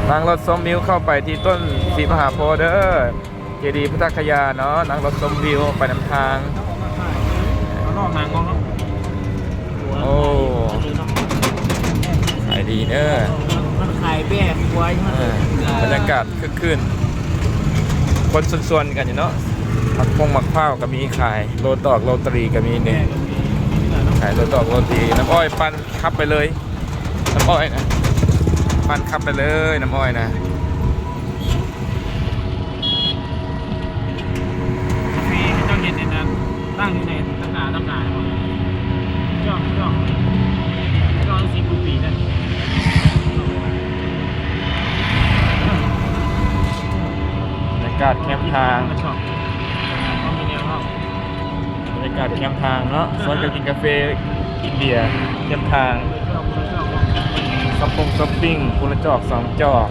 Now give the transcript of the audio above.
ນັ່ງລົດຊົມວິວເຂົ້າໄປທີ່ຕົ້ນສີມະຫາໂພເດີ ເຈດີພຸດທະຄະຍາເນາະ, ນັ່ງລົດຊົມວິວໄປນຳທາງ. ເອົາລອກນັ່ງເນາະ. ໂອ້ ຂາຍດີເດີ ມັນຂາຍແບບຄວາຍ ເອີ ບັນຍາກາດຄຶກຄື້ນ ຄົນຊວນໆກັນຢູ່ເນາະ. ໝາກຟົງໝາກພ້າວກໍມີຂາຍ, ໂລຕອກໂລຕີກໍມີນີ້ ຂາຍໂລຕອກໂລຕີ. ນ້ຳອ້ອຍປັ່ນຂັບໄປເລີຍ ນ້ຳອ້ອຍນະ ປັ່ນຂັບໄປເລີຍ ນ້ຳອ້ອຍນະ. ກາເຟເຂົາເຈົ້າເຮັດໃນນັ້ນ ຕັ້ງຢູ່ໃນຕະການ້ຳນາໃຫ້ໝົດ. ເຈົ້າ ເຈົ້າ ເຈົ້າ ສິບກວ່າປີແລ້ວ. ບັນຍາກາດແຄມທາງ ບັນຍາກາດແຄມທາງເນາະ, ຊວນກັນກິນກາເຟອິນເດຍແຄມທາງ. ຊັອບປົງຊັອບປິງ ຄົນລະຈອກສອງຈອກ.